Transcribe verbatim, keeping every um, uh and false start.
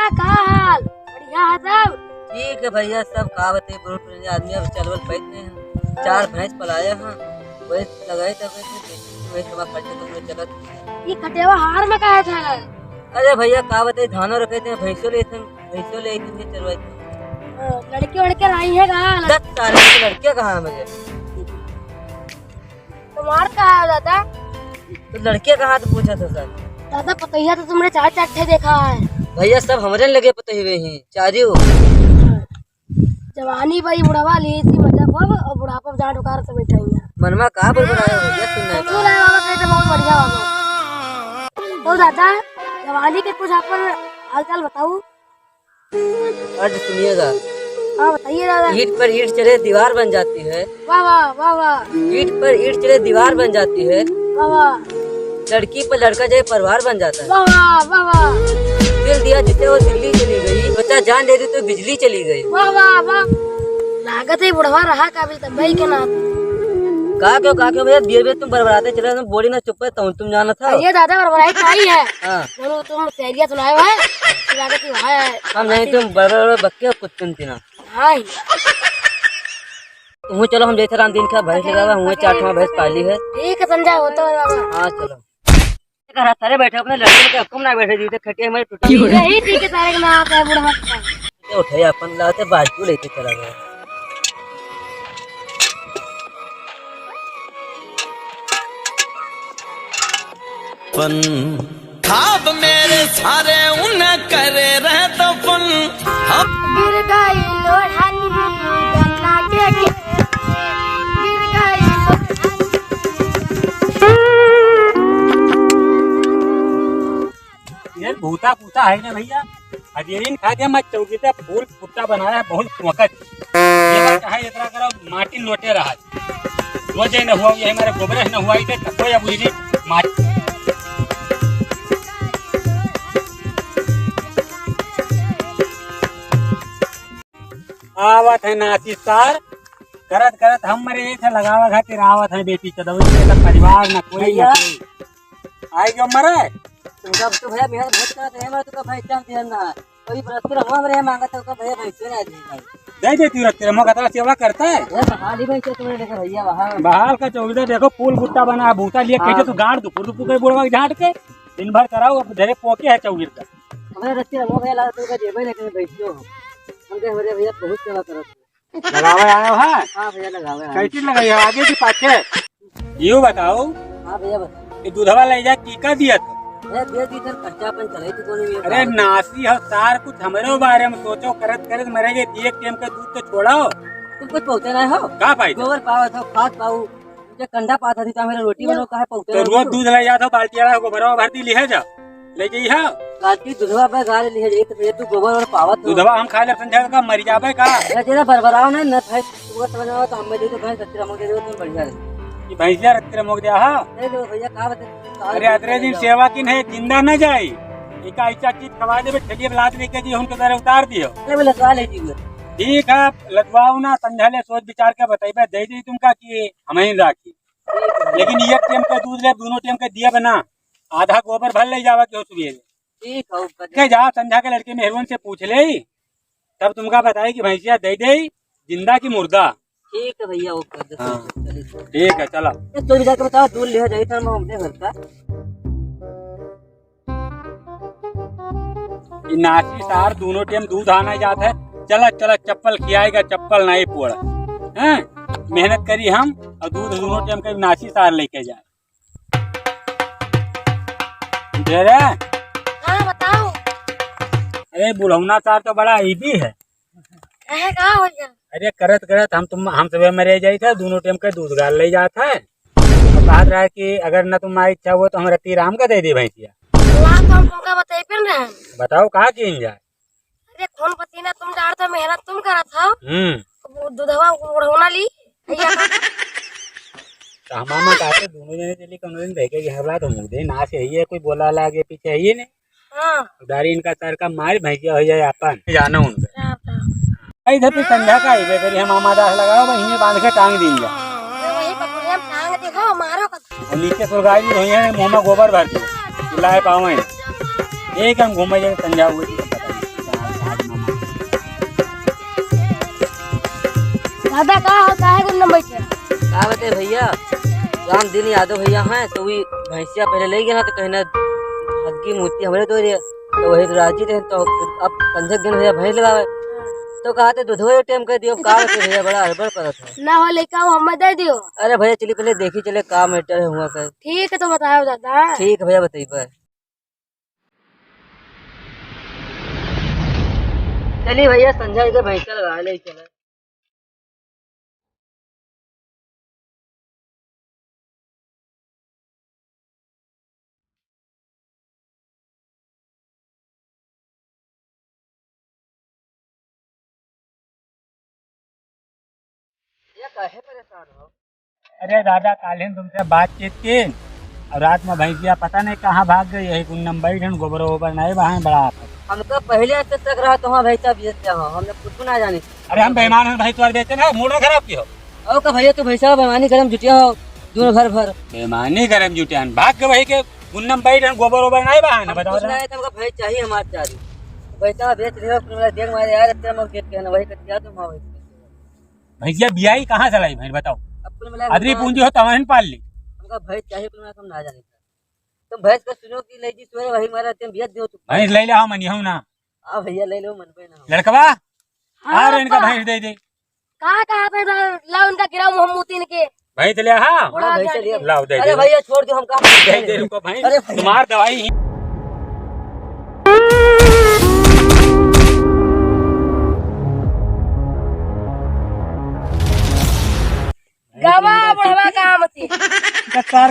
का हाल? बढ़िया है सब? ठीक है भैया, सब का बताई, बुढ़ पुराने आदमी अब चलवल पैत नहीं है। चार भैंस पलाए हैं, वही लगाए तब वही कमा खर्चा तो में चलत। ये खटेवा हार में काहे था? अरे भैया, का बताई, धानो रखे थे, भैंसो ले थे, भैंसो ले थे, चरवाई थे। हाँ, लड़के वड़के लाई है का? दस साल के लड़के कहाँ है मुझे? तुम्हार का है दादा? तो लड़के कहाँ तो पूछा था सर? दादा, पतोहिया तो तुमने चार चार ठे देखा है। भैया, सब हमरे लगे पतोहिए ही, चारियो। जवानी भाई बुढ़ावा ली थी मजा खूब, और बुढ़ापा जान उकार से बैठा ही है। मनमा का बड़बड़ाया हो गया, सुनना है तुम का? ना बाबा, कहे तो बहुत बढ़िया बाबा। तो दादा, जवानी के कुछ अपन हालचाल बताओ। अर्ज सुनिएगा। हाँ, बताइए दादा। ईंट पर ईंट चढ़े दीवार बन जाती है। वाह, वाह, वाह, वाह। ईंट पर ईंट चढ़े दीवार बन जाती है। वाह, वाह। लड़की पर लड़का जाए परिवार बन जाता है। वाह, वाह, वाह, वाह। दिल दिया जिसे वो दिल्ली चली गई, बच्चा जान दे दी तो बिजली चली गई। वाह, वाह, वाह। लागत है बुढ़वा रहा काबिल तब भाई के नाम। का क्यों, का क्यों भैया, दिए भैया तुम बरबराते चले, तुम बोली ना चुप है, तुम, तुम जाना था। अरे दादा, बरबराई का ही है। हाँ। बोलो, तुम शायरिया सुनाए हो, है? लागत ही वहाँ है। हम नहीं, तुम बड़े बड़े बक्के हो, कुछ सुनती ना। हाँ ही। तुम चलो, हम जैसे राम दिन का भैंस लगा हुआ, हुआ चार ठो भैंस पाली है। ठीक है, समझा होता है बाबा। हाँ, चलो। कह रहा, सारे बैठे अपने लड़के के हुक्म ना बैठे, जीते खटिया हमारे टूटे। यही ठीक है, सारे के ना आता है बूढ़ा। ये उठे, अपन लाते बाजू लेके चला गया। फन। ख्वाब मेरे सारे उन्हें करे रहे दफन। हम गिर गई लोढ़नी गन्ना के खेत में। गिर गई लोढ़नी। ये भूता भूता है ना भैया, अजेरिन खा के मत चौकी पे फूल कुत्ता बनाया है, बहुत फोकट। ये बात है, इतना करो, माटी लोटे रहा। रोजे न हुआ, ये हमारे गोबरे न हुआ, इधर तको या बुझली माटी। आवत है नाची सार, करत करत हम मरे एक लगावा खातिर आवत है बेटी चदौरी के, सब परिवार न कोई, न भैया। कोई। आई क्यों मरे? तुमका तो भैया मेहनत बहुत करत है, मैं तो भाई एकदम ध्यान ना। कोई बरस के रहुआ मेरे मांगा तो का भैया भैंसे ना दी भाई। दे दे तू रख, तेरा मौका तेरा सेवा करता है। ये बहाल ही भैंसे तुम्हें देखे भैया वहाँ। बहाल का चौकीदार देखो, फूल गुट्टा बना है, भूसा लिए हाँ। कैसे तू गाड़ दुपुर दुपुर के बुढ़वा के झांट के दिन भर कराओ, अब धरे पोके है चौकीदार का। हमें रख के रहुआ भैया ला तो का जेबे लेके बैठियो। हम कहे हमारे भैया बहुत सेवा करत है। लगावे आयो है? हाँ भैया, लगावे आयो। कैसी लगाई है, आगे की पाछे? यूँ बताओ। हाँ भैया, बताओ। ये दूधवा ले जा, की का दिया था? भैया, दे दी सर, खर्चा अपन चलाई थी कोनी में। अरे नासी हो सार, कुछ हमरे बारे में सोचो, करत करत मरे गए, एक टाइम का दूध तो छोड़ाओ। तुम कुछ पहुँचे ना हो। का फायदा? गोबर पावत हो, खाद पाऊ, ये कंडा पात हती, तो मेरे रोटी बनाओ, काहे पहुँचे तो ना रोज हो? दूध ले जात हो, बाल्टी वाला गोबरवा भर दी, लिहे जा। ले जइहा। काकी दूधवा पे गारे लिहे जाई, तो ये तू गोबर और पावत हो। दूधवा हम खा लेब संझा का, मर जाबे का? अरे तेरा बरबराव ना, न भाई, तू समझ में आवा तो हमें दे दो, भैंस रख के रमो दे दो, तुम बढ़िया रहे। ये भैंसिया रख के रमो दे, हाँ? ले लो भैया, का बता? अरे अतरे दिन सेवा किन है, जिंदा न जाई। एक ऐसा चीज खवा देबे, ठेलिया पे लाद लेके जी, उनके द्वारा उतार दियो। अरे वो लदवा ले जी। ठीक है, लदवाओ ना, संझा ले सोच विचार के बताइबे, दे दी तुमका कि हम ही राखी। लेकिन एक टाइम का दूध ले, दोनों टाइम का दिया बना, आधा गोबर भर ले जावा के हो सुबह। ठीक है, ऊपर के जा, संझा के लड़के मेहरुअन से पूछ ले, तब तुमका बताए कि भैंसिया दे दे, जिंदा की मुर्दा। ठीक है भैया, ओके, दस हाँ। रुपये, चलिए। ठीक है, चला। ये तो भी जाके बताओ, दूध ले जाए था, मैं अपने घर का। ई नासी सार दोनों टाइम दूध आना जात है। चला, चला, चप्पल खियाएगा, चप्पल नहीं पोड़। हैं? मेहनत करी हम और दूध दोनों टाइम का नासी सार लेके जाए। दे रे। हाँ, बताओ। अरे, बुढ़ौना सार तो बड़ा ईदी है। काहे, का हो गया? अरे, करत करत हम तुम, हम सुबह में रह जाई थे, दोनों टाइम का दूध गाल ले जात है। और कहत रहा कि अगर न तुम इच्छा हो तो हम रत्ती राम का दे दी भैंसिया। ला तो हम तुमका बताई फिर ना। बताओ का कीन जाए? अरे खून पसीना तुम डार तो मेहनत तुम करत हो। हम्म। वो दूधवा बुढ़ौना ली। भैया का तो हम मामा कहते दोनों जने चली कोनो दिन देखे कि हवला तो मुँह दे ना से ही है, कोई बोला लागे पीछे ही नहीं। हाँ। उधारी इनका सर का मार भैंसिया हो जाए अपन। जाना उनका। राम राम। आई धरती संझा का ही बेकरी हम मामा दास लगाओ, वहीं बांध के टांग दीन जा। तो वही पकड़िया में टांग देखो, मारो कत- और नीचे सुरगाई भी हुई है, मुँह में गोबर भर दियो। लाए पावे। एक हम घूमे जाए संझा हुई थी, पता नहीं। दादा, का हो, काहे गुन्नम बैठे? का बते भइया, राम दिन यादव भइया हैं, तो वही भैंसिया पहले ले गया ना, तो कहीं ना हग्गी मूती हमरे दो रे, तो वही तो राजी रहे, तो अब संझा के दिन भइया भैंस लगावे, तो कहा थे दूधवा एक टाइम कर दियो, का बते भइया, बड़ा हड़बड़ करत है। ना हो, लेके आओ, हमें दे दियो। अरे भइया, चली पहले देखी चले, का मैटर है हुआ कर। ठीक है, तो बताओ दादा। ठीक है भइया, बताइए। चली भइया, संझा के भैंसा लगा ले चले। ये काहे परेशान हो? अरे दादा, काल्हिन तुमसे बातचीत की और रात में भैंसिया पता नहीं कहाँ भाग गई, यही गुन्नम बैठन, गोबर वोबर नहीं बहान, बड़ा आफत। हमका पहले से शक रहा, तो हाँ भैंसा बेचते हो, हमने कुछ ना जानी। अरे हम बेईमान हैं, भैंस तोर बेचे ना, मूड खराब की हो। और का भैया, तू भैंसा बेईमानी करम जुटिया हो, दूर घर भर। बेईमानी करम जुटिया, भाग के वही के गुन्नम बैठन, गोबर वोबर नहीं बहान, हम बताओ कुछ ना। नहीं, तुमका भैंस चाहिए, हमार चाहिए। भैंसा बेच रहे हो, कुल मिला देख मारे यार, इतना मत गेट कहना, वही कटिया तुम आओ। भैंसिया बियाई कहाँ से लाई भाई, बताओ? अब कुल मिला के अदरी बताओ। पूंजी हो तो हमहन पाल ली। हमका भैंस चाहिए, कुल मिला के हम ना जाने का। तुम भैंस का सुनो कि ले जी, सोए वही मारा, तुम बिया दियो तुम। भैंस ले ले, हाँ, मनी हूँ ना। हाँ भैया, ले लो, मन पे ना हो। लड़कवा, हाँ, अरे इनका पापा। भैंस दे दे। कहाँ, कहाँ पे ला-, लाओ इनका गिराओ मुहम्मूती इनके। भैंस ले, हाँ। उड़ा हाँ, भैंस दिया ले। इनके। लाओ, दे अरे दे। भैया, छोड़ दो, हम कहाँ दे दे, रुको भाई। अरे भैया। तुम्हार दवाई ही। गवा बुढ़वा काम थी। इनका सार